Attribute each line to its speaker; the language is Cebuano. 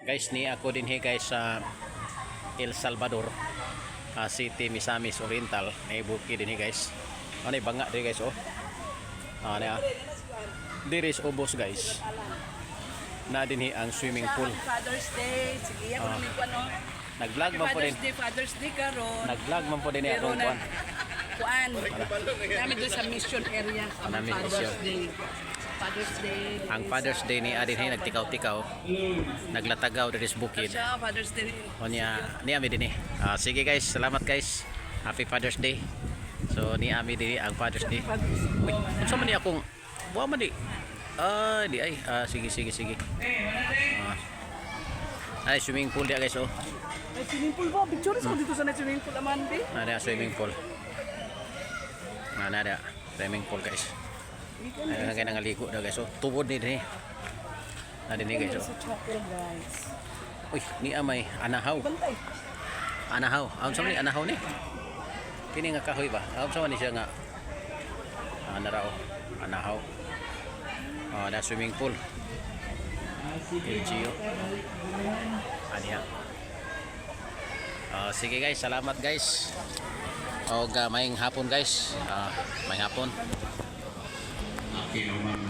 Speaker 1: Guys, ni ako dinhi, guys, sa El Salvador City, Misamis Oriental. Nay bukid dinhi, guys. Ano banga diri, guys, oh. Ah, niya. Diri sa ubos, guys. Na dinhi ang swimming pool.
Speaker 2: Happy Father's Day. Sige, ako namin ko ano.
Speaker 1: Nag-vlog
Speaker 2: Happy
Speaker 1: man po
Speaker 2: Father's
Speaker 1: din.
Speaker 2: Day, Father's Day karon.
Speaker 1: Nag-vlog man po din
Speaker 2: Pero
Speaker 1: akong
Speaker 2: na
Speaker 1: kuan.
Speaker 2: Kuan. Namin doon sa mission area. Ang
Speaker 1: Namin
Speaker 2: Father's
Speaker 1: mission.
Speaker 2: Day. Father's Day.
Speaker 1: Ang Father's Day ni adin nagtikaw-tikaw. Naglatagaw diri sa bukid.
Speaker 2: Siya, Father's Day.
Speaker 1: O niya, ni ami dinhi. Ah, sige guys, salamat guys. Happy Father's Day. So ni ami dinhi ang Father's Day. Uy, unsa man ni akong wa man di. Ah, di ay. Ah, sige sige sige. Ah. Ay, swimming pool dia, guys, oh.
Speaker 2: May swimming pool ba? Pictures ko dito sa na swimming pool aman di.
Speaker 1: Na dia swimming pool. Na na dia swimming pool, guys. Ay, nang nangaligo na, guys, oh. Tubod ni dinhi. Na dinhi, guys, oh.
Speaker 2: Sa chapel, guys.
Speaker 1: Uy, ni amay anahaw.
Speaker 2: Bantay.
Speaker 1: Anahaw. Ang sa man ni anahaw ni? Kini nga kahoy ba? Ang sa man ni siya nga ah, narao. Anahaw. Oh, na swimming pool. LGU. Aniya. Oh, sige guys, salamat guys. Og maayong hapon, guys. Ah, maayong hapon.
Speaker 3: Okay,